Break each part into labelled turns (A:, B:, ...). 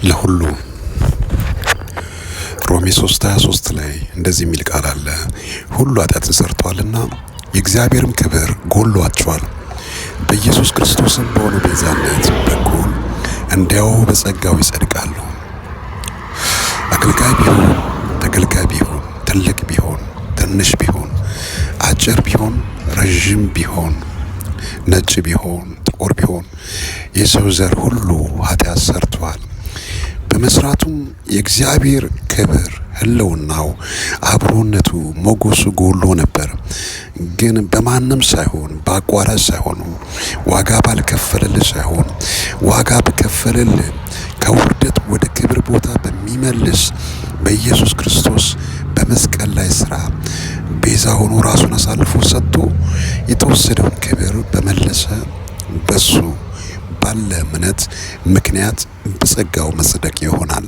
A: ለሁሉ ሮሜ 3:23 ላይ እንደዚህ የሚል ቃል አለ። ሁሉ ኃጢአትን ሰርተዋልና የእግዚአብሔርም ክብር ጎድሏቸዋል፣ በኢየሱስ ክርስቶስም በሆነ ቤዛነት በኩል እንዲያው በጸጋው ይጸድቃሉ። አገልጋይ ቢሆን ተገልጋይ ቢሆን፣ ትልቅ ቢሆን ትንሽ ቢሆን፣ አጭር ቢሆን ረዥም ቢሆን፣ ነጭ ቢሆን ጥቁር ቢሆን፣ የሰው ዘር ሁሉ ኃጢአት ሰርቷል። በመስራቱም የእግዚአብሔር ክብር፣ ሕልውናው፣ አብሮነቱ፣ ሞገሱ ጎሎ ነበር። ግን በማንም ሳይሆን፣ በአቋራጭ ሳይሆን፣ ዋጋ ባልከፈለልህ ሳይሆን፣ ዋጋ በከፈለልህ፣ ከውርደት ወደ ክብር ቦታ በሚመልስ በኢየሱስ ክርስቶስ በመስቀል ላይ ስራ ቤዛ ሆኖ ራሱን አሳልፎ ሰጥቶ የተወሰደውን ክብር በመለሰ በሱ ባለ እምነት ምክንያት በጸጋው መጽደቅ ይሆናል።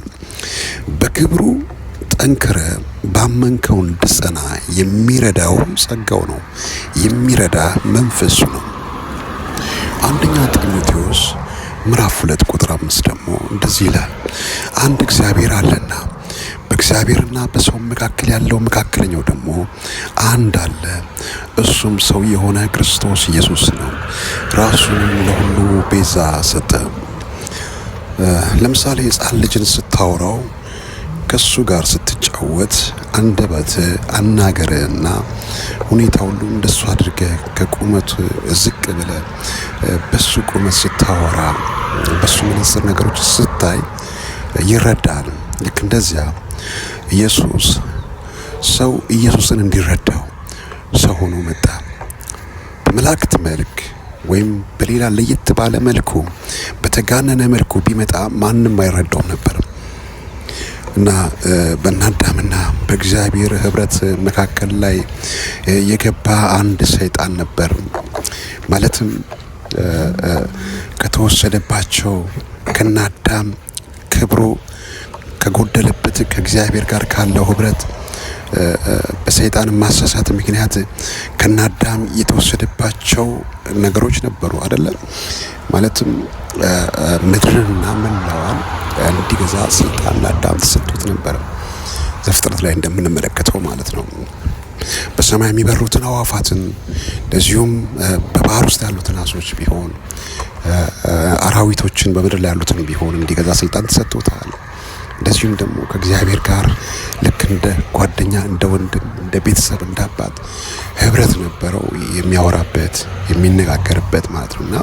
A: በክብሩ ጠንክረ ባመንከው እንድጸና የሚረዳው ጸጋው ነው፣ የሚረዳ መንፈሱ ነው። አንደኛ ጢሞቴዎስ ምዕራፍ 2 ቁጥር 5 ደግሞ እንደዚህ ይላል፣ አንድ እግዚአብሔር አለና በእግዚአብሔርና በሰው መካከል ያለው መካከለኛው ደግሞ አንድ አለ፣ እሱም ሰው የሆነ ክርስቶስ ኢየሱስ ነው። ራሱንም ለሁሉ ቤዛ ሰጠ። ለምሳሌ ሕፃን ልጅን ስታወራው፣ ከሱ ጋር ስትጫወት፣ አንደበት አናገርና ሁኔታ ሁሉ እንደሱ አድርገህ ከቁመት ዝቅ ብለህ በሱ ቁመት ስታወራ፣ በሱ መነጽር ነገሮች ስታይ ይረዳል። ልክ እንደዚያ ኢየሱስ ሰው ኢየሱስን እንዲረዳው ሰው ሆኖ መጣ። በመላእክት መልክ ወይም በሌላ ለየት ባለ መልኩ፣ በተጋነነ መልኩ ቢመጣ ማንም አይረዳውም ነበር። እና በአዳምና በእግዚአብሔር ህብረት መካከል ላይ የገባ አንድ ሰይጣን ነበር። ማለትም ከተወሰደባቸው ከነአዳም ክብሩ ከጎደለበት ከእግዚአብሔር ጋር ካለው ህብረት በሰይጣን ማሳሳት ምክንያት ከነአዳም የተወሰደባቸው ነገሮች ነበሩ አይደለም። ማለትም ምድርንና መላዋን እንዲገዛ ስልጣን ለአዳም ተሰጥቶት ነበር። ዘፍጥረት ላይ እንደምንመለከተው ማለት ነው። በሰማይ የሚበሩትን አዋፋትን፣ እንደዚሁም በባህር ውስጥ ያሉትን አሶች ቢሆን፣ አራዊቶችን፣ በምድር ላይ ያሉትን ቢሆን እንዲገዛ ስልጣን ተሰጥቶታል። እንደዚሁም ደግሞ ከእግዚአብሔር ጋር ልክ እንደ ጓደኛ፣ እንደ ወንድም፣ እንደ ቤተሰብ፣ እንደ አባት ህብረት ነበረው፣ የሚያወራበት፣ የሚነጋገርበት ማለት ነው። እና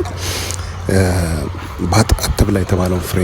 A: አትብላ የተባለውን ፍሬ